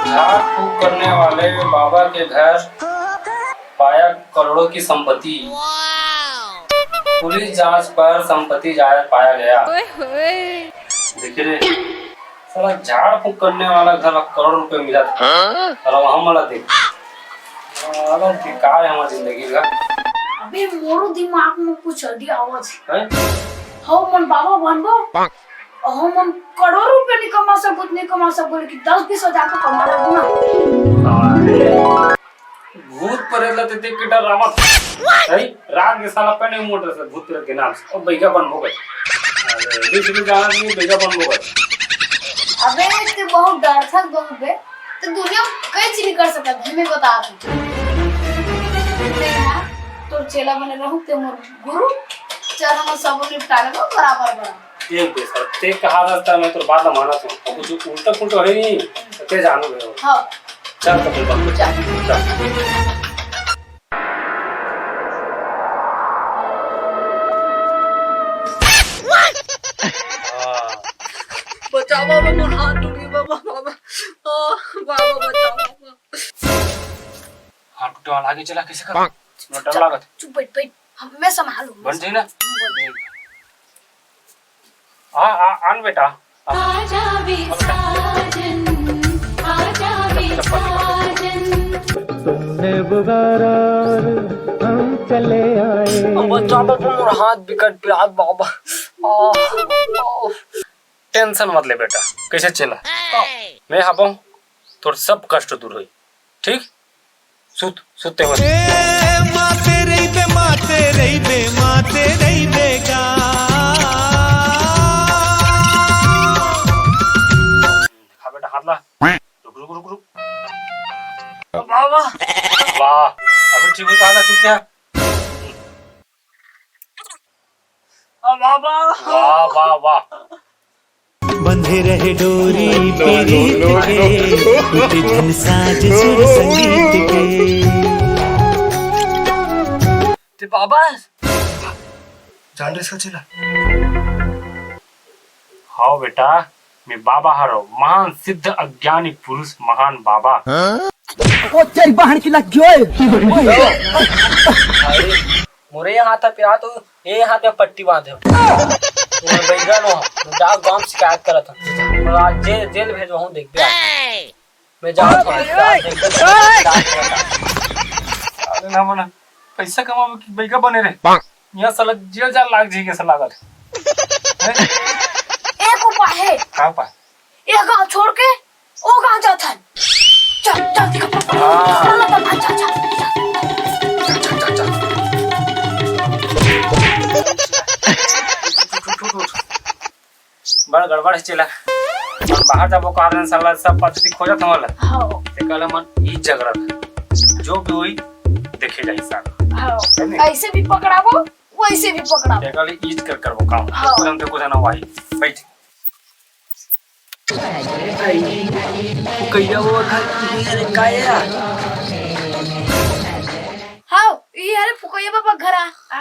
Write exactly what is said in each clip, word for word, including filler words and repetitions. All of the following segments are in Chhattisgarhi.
झाड़ फूंक करने वाले बाबा के घर पाया करोड़ों की संपत्ति। पुलिस जांच पर संपत्ति जायज पाया गया। ओए होए। देखिए रे, साला झाड़ फूंक करने वाला घर ला करोड़ रुपए मिला था। हाँ? साला वहाँ वाला देख। साला बेकार है हमारी जिंदगी का। अबे मोरो दिमाग में कुछ idea आवत है। हैं? हो मन बाबा बनबो। अहो, हम करोड़ रुपया नहीं कमा सकबो, नहीं कमा सकबो, लेकिन दस बीस हजार तो कमा लेबो ना। भूत प्रेत ला ते देख के डर आवत। सही, रात के साला पहने मोटर से भूत प्रेत के नाम से, और बैगा बनबो गए। अरे, बीच में जाना नहीं, बैगा बनबो गए। अबे, ते बहुत डर था, बहुत बे। तो दुनिया में कई चीज नहीं कर सकता, हमें बता तू। नहीं यार, तोर चेला बने रहूं, ते मोर गुरु, चल हम सब निपटा लेबो बराबर बराबर। देख बे सर, ते कहा रास्ता में तोर बात मानत हूँ। अब कुछ उल्टा पुल्टा होही नहीं, तो ते जानू बे। हाँ। चल तो फिर बाबू, चल। चल। हाँ। बचाओ बाबा, मोर हाथ टूट गया बाबा, बाबा। आ, बाबा बचाओ बाबा। हाथ टूटे वाला आगे चला, कैसे कर? डर लागत। चुप बैठ, बैठ। हम, मैं संभालूं, मैं बन जाई ना? संभालूं। आ, आ, आन बेटा। आ। आजा वे साजन, आजा वे साजन। तुमने पुकारा और हम चले आए। अब बचा बाबा, मोर हाथ बिकट पिरात बाबा। आ, आ। Tension मत ले बेटा, कैसे चेला? मैं हबो, तोर सब कष्ट दूर होई, ठीक? सुत, सुते हुए। ए, माते रहिबे, माते रहिबे, माते रहिबे गा। दिखा बेटा, हाथ ला। रुक, रुक, रुक, रुक। वाह, वाह। वाह, अभी ठीक हुई, कहा था, चुप क्या? वाह, वाह, वाह। वाह, वाह, वाह। बंधे रहे डोरी पीरित के, टूटे झन साज सुर संगीत के। ते बाबा, जान रे इसका चेला। हाँ बेटा, मैं बाबा हरो, महान सिद्ध अज्ञानी पुरुष, महान बाबा। ओ तेरी बहन की लग गई। अरे, मोरे ये हाथ पे पिरा तो ये हाथ में पट्टी बांधे हो। तुम्हारे बैगा नो, मैं जाओ गांव में शिकायत करत हूँ। मैं आज जेल, जेल भेजवाऊँ, देख बे। मैं जाओ गांव में शिकायत करत हूँ। अरे ना मना, पैसा कमावे की बैगा बने रहे। यहाँ साला जेल जाल लाग जाएगी, ऐसा लागत है। हैं? एक उपाय है। का उपाय? ये गांव छोड़ के ओ गांव जात हन। चल, चल, दिखा। हाँ। चल, चल, चल, चल। चल, चल, चल, चल। बड़ गड़बड़ है चेला। हम बाहर जाबो कारण साला सब पद्धति खोजत हमन ला। हाँ। ते कहले मन ई जगरत। जो भी होई देखे जाही साला। हाँ। है नहीं? ऐसे भी पकड़ाबो, वैसे भी पकड़ाबो। ते कहले ईज कर करबो काम। हाँ। तुरंत कुछ ना भाई। बैठ। फुकैया वो घर की है रे, का ये? हाँ, ये हरे फुकैया बाबा घर आ, आ।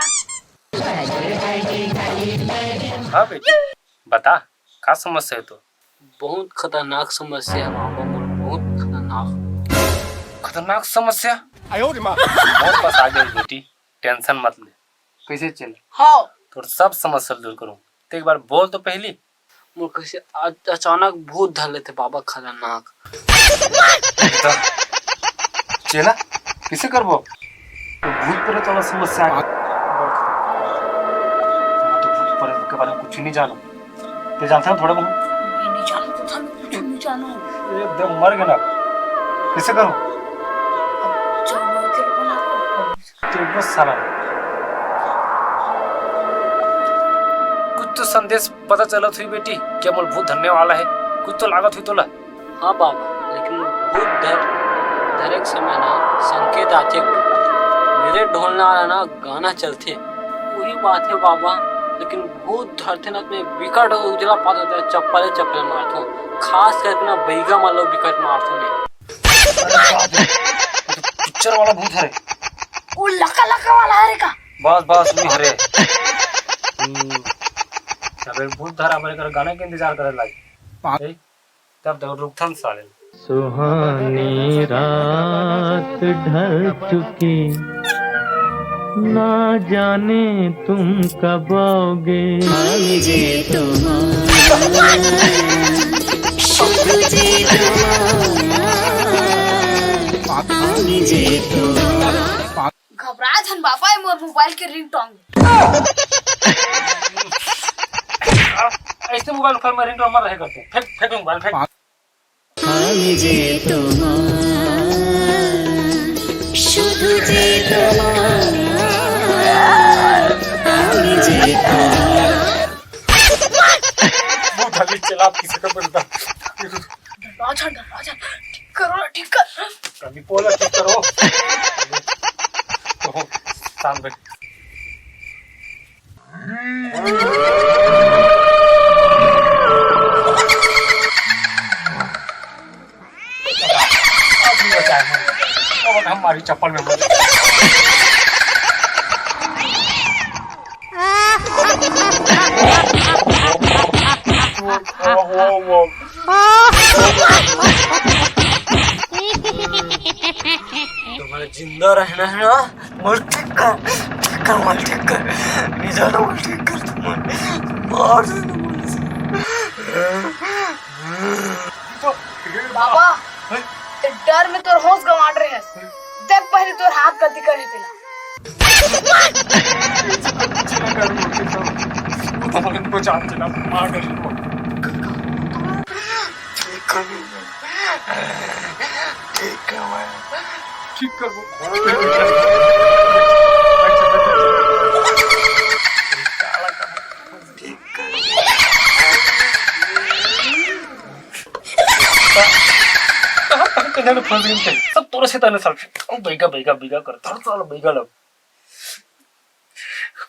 हाँ बेटी, बता, का समस्या है तो? बहुत खतरनाक समस्या है बाबा, बहुत खतरनाक। खतरनाक समस्या? आयो रे माँ। मोर पास आ गई बेटी, tension मत ले। कैसे चल? हाँ। तोर सब समस्या दूर करूँ। ते एक बार बोल तो पहली। मोर कैसे अ-, अचानक भूत धर लेते बाबा, खतरनाक। चेला, कैसे करबो? तो भूत प्रेत वाला समस्या आ गया। मैं तो भूत प्रेत के बारे में कुछ नहीं जानू। ते जानता है थोड़ा बहुत? मैं नहीं जानता था, मैं कुछ नहीं जानू। एकदम मर गया ना। कैसे करूँ? अब जो होते बना को। तो बस साला। कुछ तो संदेश पता चलत हुई बेटी, क्या मोर भूत धरने वाला है? कुछ तो लागत हुई तोला। हाँ बाबा, लेकिन भूत धर, धरे के समय ना संकेत आथे। मेरे ढोलना वाला ना गाना चलथे, वही बात है बाबा। लेकिन भूत धरथे ना, मैं बिकट उजला पात होता है, चप्पले चप्पल मारथो, खास करके ना बैगा मन लो बिकट मारथो मैं। अरे बाप रे, वो तो पिक्चर वाला भूत हरे। वो लका लका वाला हरे का? बस बस, वो हरे। हम्म, अबे भूत धरा बरे कर गाने के इंतजार करे लाग। ए, तब तक रुकथन साले। सुहानी रात ढल चुकी, ना जाने तुम कब आओगे। আমি যে তোমার, শুধু যে তোমার, আমি যে তোমার। घबरा झन बाबा, ये मोर मोबाइल के रिंगटोन। ऐसे मोबाइल उठा, मैं रिंगटोन मर रहे करते। फेंक, फेंक मोबाइल, फेंक। আমি যে তোমার, শুধু যে তোমার, আমি যে তোমার। बहुत जल्दी चला, आप किसी का बंदा। राजन, राजन, ठीक करो ना, ठीक कर। कभी बोला, ठीक करो। तो, शांत बैठ। अब हमारी चप्पल में मत। तुम्हारा जिंदा रहना है ना, मर ठीक कर, ठीक कर, मर ठीक कर, नहीं जाना, मर ठीक कर, तुम मार दे, तुम मार दे। बाबा, ते डर में तोर होश गंवा डरे हस। देख पहले तोर हाथ गलती करे तेला। ठीक करबो। सब तोरे से ताने साल। बैगा, बैगा, बैगा कर। हर साल बैगा लग।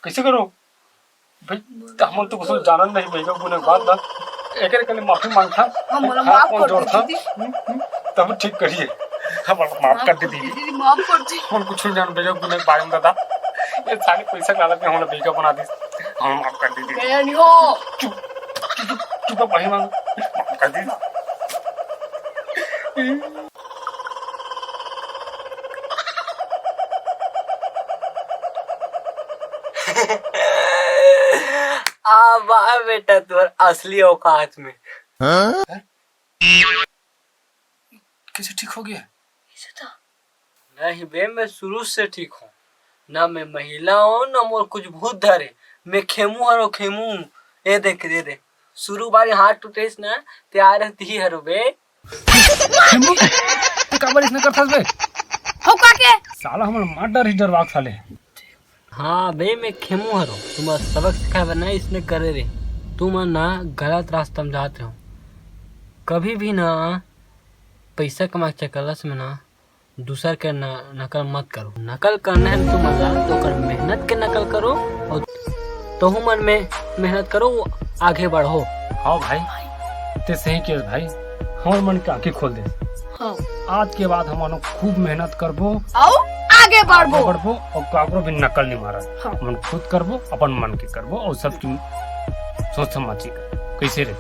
कैसे करो? भाई, त हमन तो कुछ जानन नहीं बैगा गुना के बात ना। एकर के लिए माफी मांगथा। हम बोला, हाथ माफ कौन कर दे जोड़था? दीदी। हम्म, हम्म, तब ठीक करिए। हम माफ कर दे दीदी। दीदी, माफ कर दे। हम कुछ जान बैगा गुना के बारे में दादा। ये सारे पैसा के लालच में हमला बैगा बना दी। हम माफ कर दे दीदी। गया नहीं हो। चुप, चुप, चुप, चुप, भाई मांग। माफ कर दे। आ बा बेटा तोर असली औकात में। हाँ? कैसे ठीक हो गया? कैसे था? नहीं बे, मैं शुरू से ठीक हूँ। ना मैं महिला हूँ, ना मोर कुछ भूत धरे। मैं खेमू हरो, खेमू। ए देख, दे दे। शुरू बारी हाथ टूटेस ना, तैयार रहती ही हरो बे। खेमू, तू काबर इसने करथस बे? हो का के? साला हमर मार डर ही डरवाक साले। हाँ बे, मैं खेमू हरो। तुम्हारा सबक सिखाए बर ना इसने करे रे। तुम ना गलत रास्ता में जात रहो। कभी भी ना पैसा कमा के चक्कर में ना दूसर के न-, नकल मत करो। नकल करना है तुम ला, तो ओकर मेहनत के नकल करो और तोहू मन में मेहनत करो, वो आगे बढ़ो। हाँ भाई, ते सही कियस भाई, हमर मन के आँखी खोल दे। हाँ। आज के बाद हमन खूब मेहनत करबो, आओ आगे बढ़बो। आगे बढ़बो और काकरो भी नकल नहीं मारा। हाँ। हमन खुद करबो, अपन मन के करबो और सबकी सोच समझ के करबो। कैसे रे?